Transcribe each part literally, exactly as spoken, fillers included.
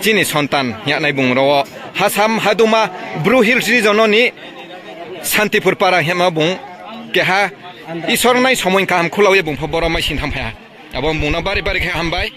Chini sontan hing ya nai bung ro wo Hasam Haduma Bru Hills region no ni Santipur para hing yama bung keha Isor nai somoi kaham khulau ye bung pho boro mai sing thanngphai ha. Abo bung no bari bari khe hambai.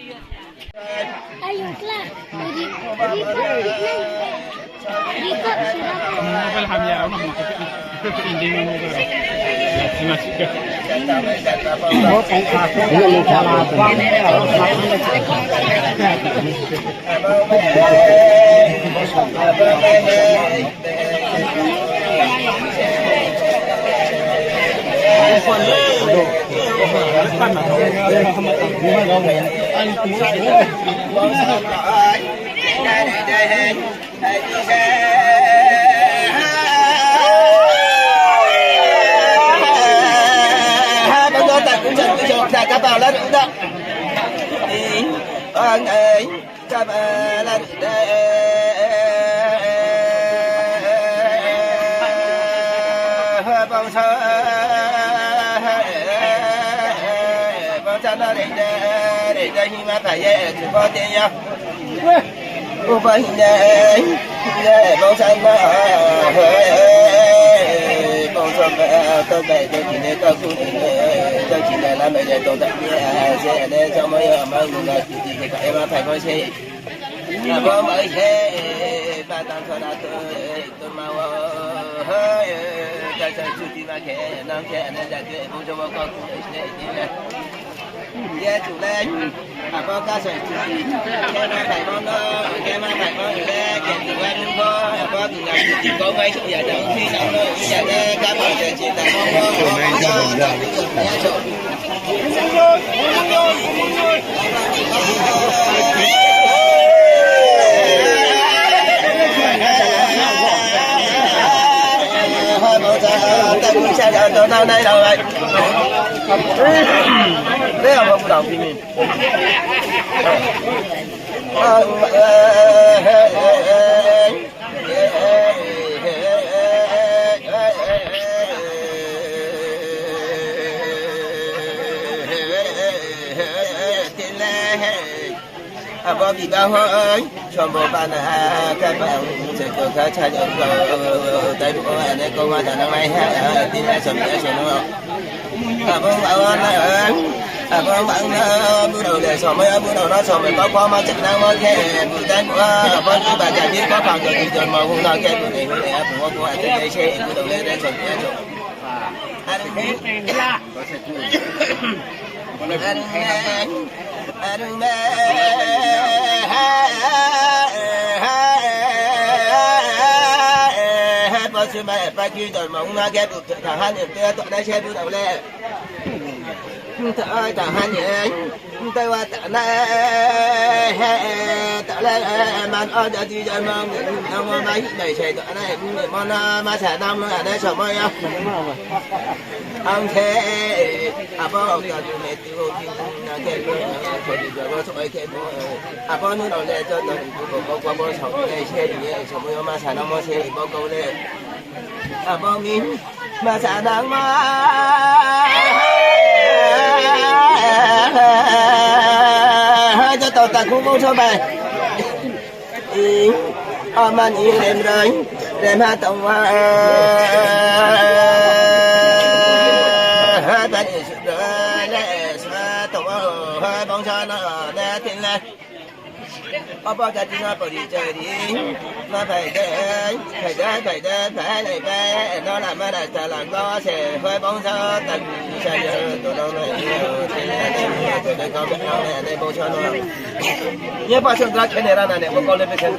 Abo biba hoi, sombo bana, khe bang, se ko kha cha jang ko, tai bu ane ko ma da nang nai ha, tin na som ya som no. Abo ang, abo ang na, bu rao le somai, bu rao na somai, ko ko ma cha nang ma khe, bu tai bu, abo bu ba ja bi ko phang ko di jon ma hu na khe, bu ne hu ne, bu ko ko a te se, bu rao le, le som ya som. Arung me, arung me, arung me. Bo se ma pa ki dor ma ung na ke bu ta ha ni pe to na se bu dau le. Ta ha ni. Ntai wa ta na, he, ta le, man o ja di ja ma, na mo ma hi nai sai ta na, mo na ma sa na mo na so mo ya. Ang the, abo ka tu me tu ki na ke ko, ko di ja wo so ke mo. Abo nu rao le jo to ko ko ko bo so le se ni so mo ya ma sa na mo se bo ko le. Abo mi ma sa nang ma. Joto takhu bung so bai. Aman i rem rai, rem ha tong wa. Ban i su le sa tong wa, bung sa na le tin le. Abo jati no pori chari, ma phai de, phai de, phai de, phai lai phai, no la ma la sa la ko se, hoi bong sa ta, sa yo, to no no yo, to ne ko no ne, bong sa no. Ye pa sen tra kene ra na ne, bo ko le pe sen.